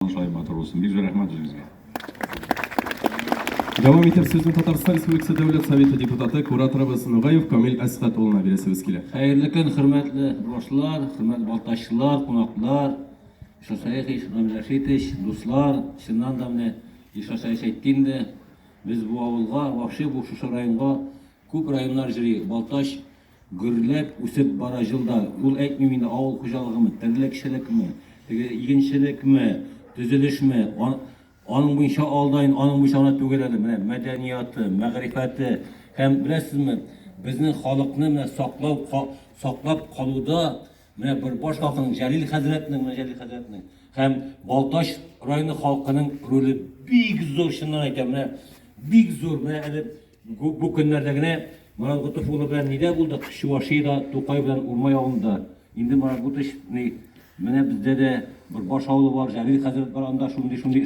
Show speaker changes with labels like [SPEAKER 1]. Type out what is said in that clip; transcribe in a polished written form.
[SPEAKER 1] тагын шулай матур булсын. Бик зур рәхмәт үзегезгә.
[SPEAKER 2] Дәвам итеп сүзне Татарстан Республикасы Дәүләт Советы депутаты, кураторыбыз Нугаев Камил Әсгать улына бирәсебез килә.
[SPEAKER 3] Хәерле көн, хөрмәтле башлар, хөрмәтле балтачлылар, кунаклар, Илшат Шәехович, Рамил Рәшитович, дуслар, чыннан да менә Илшат Шәехович әйтте инде, без бу авылга, вообще бу шушы районга күп районнар җыри, Балтач гөрләп үсеп бара җылда. Ул әйтмим инде авыл хуҗалыгымы, терлекчелекме, теге игенчелекме, төзелешме, аның буенча алда инде, аның буенча гына түгел әле, менә мәдәнияты, мәгърифәте һәм беләсезме, безнең халыкны менә саклау, саклап калуда менә бер баш халкының Җәлил хәзрәтнең, менә Җәлил хәзрәтнең һәм Балтач районы халкының роле бик зур, чыннан әйтәм, менә бик зур, менә әле Бу көннәрдә генә Марат Готыф улы белән нидә булдык? Чувашиядә, Тукай белән Урмай авылында. Инде Марат Готыч, ни, менә бездә дә бер баш авылы бар, Җәлил хәзрәт бар анда, шундый-шундый.